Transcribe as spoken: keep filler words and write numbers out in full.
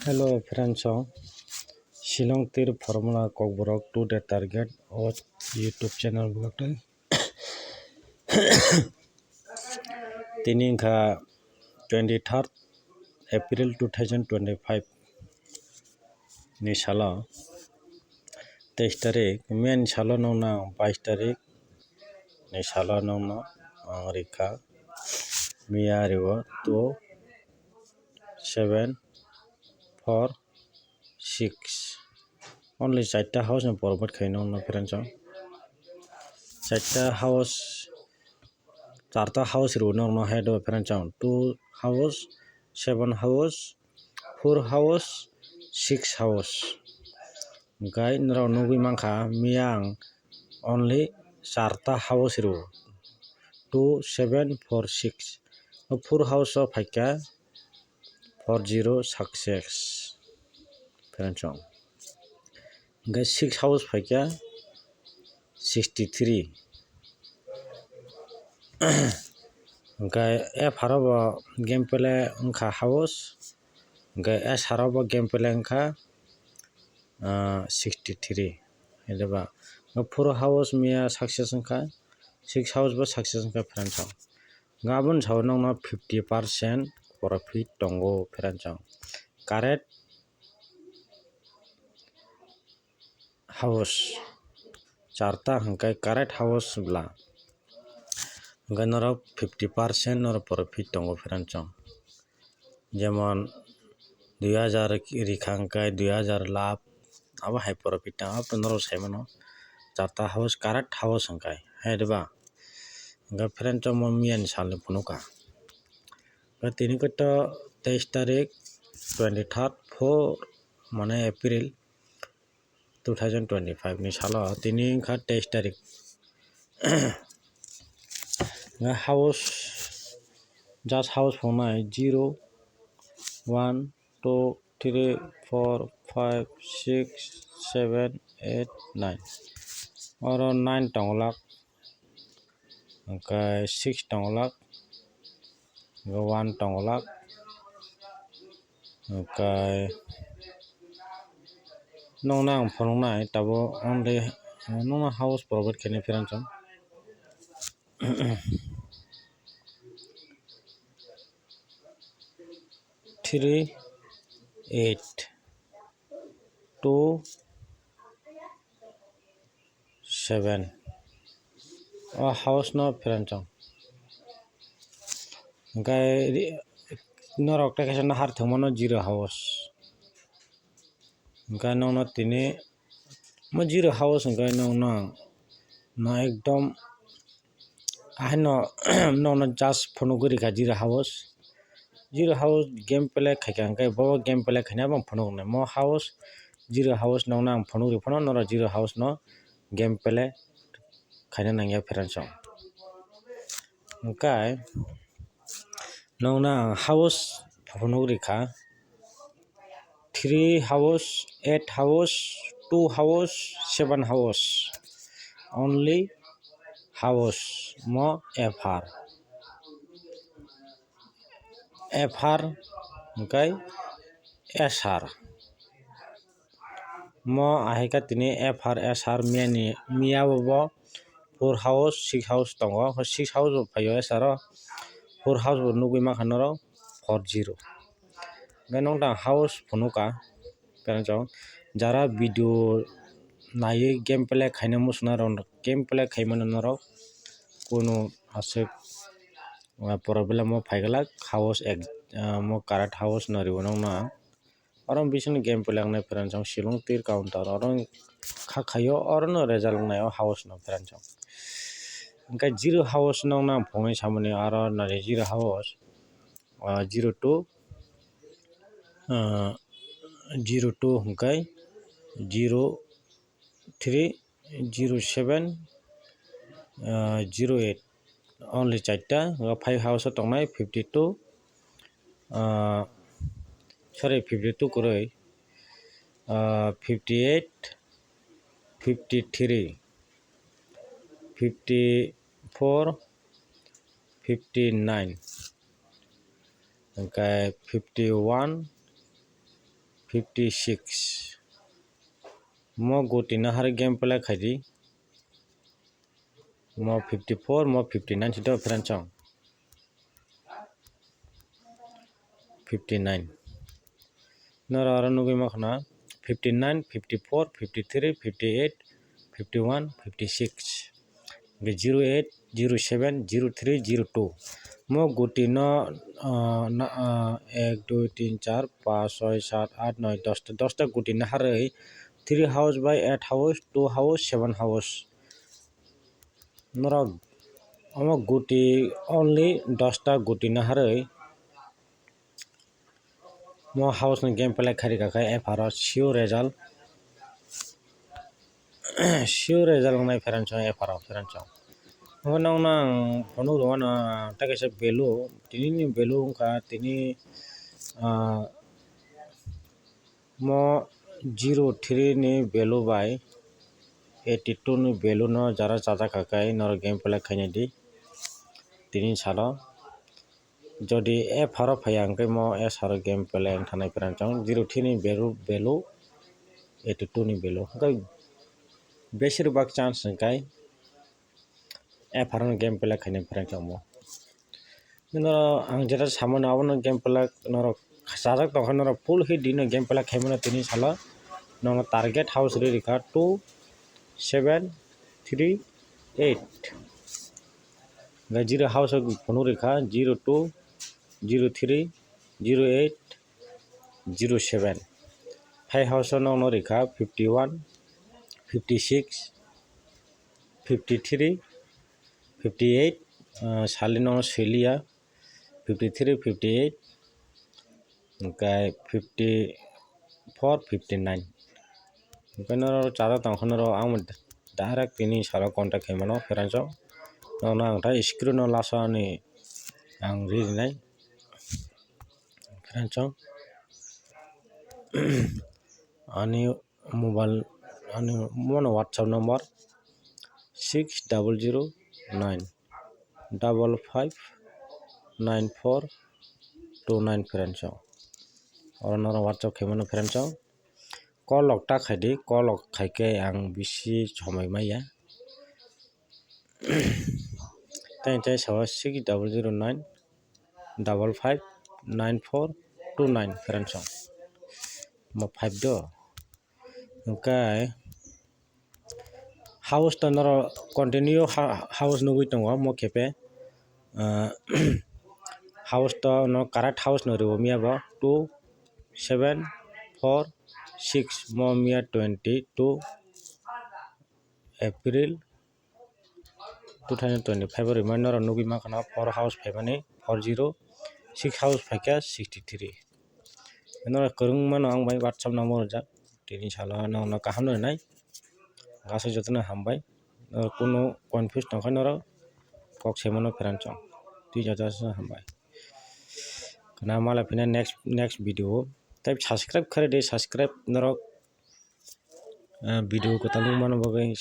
Hello friends, o Shillong Tir Formula Kokborok to the Target o YouTube channel block tei. Tini wngkha twenty third April two thousand twenty five ni salo, teis tarik, May ni salo nokno ang bais tarik ni salo nokno ang rikha. Miya riwo two seven four six. Only charta house ni profit khaino no friends o. Charta house, charta house riwo no no head o friends o. Two house, seven house, four house, six house. Gai norok nugwi mankha miyang only charta house riwo. Two seven four six. O four house o phaikha four zero success. Friends o. Hingke six house phaikha sixty three. Hingke F R o bo game play wngkha house. Hingke S R o bo game play wngkha, ah, sixty three. Hingke ba, hingke four house miya success wngkha, six house bo success wngkha friends o. Hingke aboni sao nokno fifty percent profit tongo friends o. Correct house, charta hingke correct house bwla, hingke norok fifty percent norok profit tongo friends o. Jemon dui hajar rikha hingke dui hajar lab, abo hai profit tang, abo norok sai mano charta house, correct house hingke, hai diba? Hingke friends o mo miyani salni phunukha. Hingke tini khe to teis tarik, twenty third four mane April two thousand twenty five ni salo, tini wngkha teis tarik. Nga house, just house phunai zero, one, two, three, four, five, six, seven, eight, nine. Oro nine tongolak, hingke six tongolak, hingke one tongolak, hingke nokna ang phunuknai tabuk only nokna house provide khainai friends o. Three eight two seven. O house no friends o. Hingke norok tei kaisa nahar thwngmano zero house. Hingke nokno tini mo zero house hingke nokno, no ekdom, haino nokno just phunugwi rikha zero house. Zero house game play khaikha hingke bo game play khaina bo phunuknai. Mo house, zero house nokno ang phunugwi phano norok zero house no game play khaina nangya friends o. Hingke nokno ang house phunuk rikha, three house, eight house, two house, seven house, only house mo F R, F R hingke S R. Mo ahai khe tini F R S R miyani, miya bo, bo four house, six house tongo. Six house bo phaio S R o, four house bo nugwi mankha norok four zero. Hingke nokta house phunukha, friends o, jara video naiwi game play khaina muchunai rok game play khaimano norok kunu aswk problem o phaiglak house ek, mo correct house no riwo nokno ang. Oro bisingni game play wngnai friends o, Shillong Tir Counter, oro kha khaio, orono result wngnai o house no friends o. Hingke zero house nokno ang phunugwi samani, aro nai zero house, ah, zero two, ah, zero two hingke zero three, zero seven, ah, zero eight, only charta, o five house o tongnai fifty two, ah, sorry, fifty two kwrwi, ah, fifty eight, fifty three, fifty four, fifty nine, hingke fifty one, fifty six. Mo guti no hari game play khaidi. Mo fifty four, mo fifty nine sito friends song. Fifty nine. Noro aro nugui ma khana fifty nine, fifty four, fifty three, fifty eight, fifty one, fifty six. Zero eight, zero seven, zero three, zero two. Mo guti no, ah, na, ah, ek, dui, tin, char, panch, choi, sat, aat, noi, dosta, dosta guti no harwi three house by eight house, two house, seven house. Norok omo guti only dosta guti no harwi mo house ni game play khairika khe F R o sure result, sure result wngnai friends song, F R o friends song. Omo nokno ang phunuk rwmano tei kaisa value, tini ni value wngkha tini, ah, mo zero three ni value bai eighty two ni value no jara chajak kha khe norok game play khainai di tini salo. Jodi F R o phaiya hwnkhe mo S R o game play wng thanai friends song, zero three ni value, value eighty two ni value hwnkhe besir bak chance hwnkhe F R o game play khainai friends song mo. Noro ang jeta samani abono game play norok sajak tongkha, norok full hit dino game play khaimano tini salo. Nono target house ri rikha two seven three eight. Gai zero house o phunuk rikha zero two, zero three, zero eight, zero seven. Five house o nono rikha fifty one, fifty six, fifty three, fifty eight, ah, sali nono siliya, fifty three, fifty eight, hwnkhe fifty four, fifty nine. Hwnkhe norok chajak tongkha norok ang direct tini salo contact khaimano friends song. Nono ang tei screen o last o ani ang ri rinai friends song. Ani mobile, ani mano WhatsApp number six double zero nine double five nine four two nine friends song. Oro norok WhatsApp khaimano friends song. Call rok ta khaidi, call rok khaikhe ang bisi somoi maya. Tei tei sawa six double zero nine double five nine four two nine friends song. Mo five do. Hwnkhe house to norok continue ha-, house nugui tongo mo khepe, ah, house to no correct house no ribo miya bo two seven four six mo miya twenty two April two thousand twenty-five o reminder rok nugui mankha na four house phaimani four zero, six house phaikha sixty three. Norok kwrwng mano ang bai WhatsApp number rijak, tini salo norokno kaham no rinai. Aswk jotono hambai. Norok kunu confuse tongkha norok kok saimano friends song. Twi jotono hambai. Khna mala phina next, next video o. Tei subscribe khaidi, subscribe norok, ah, video kwtal wngmano bagwi.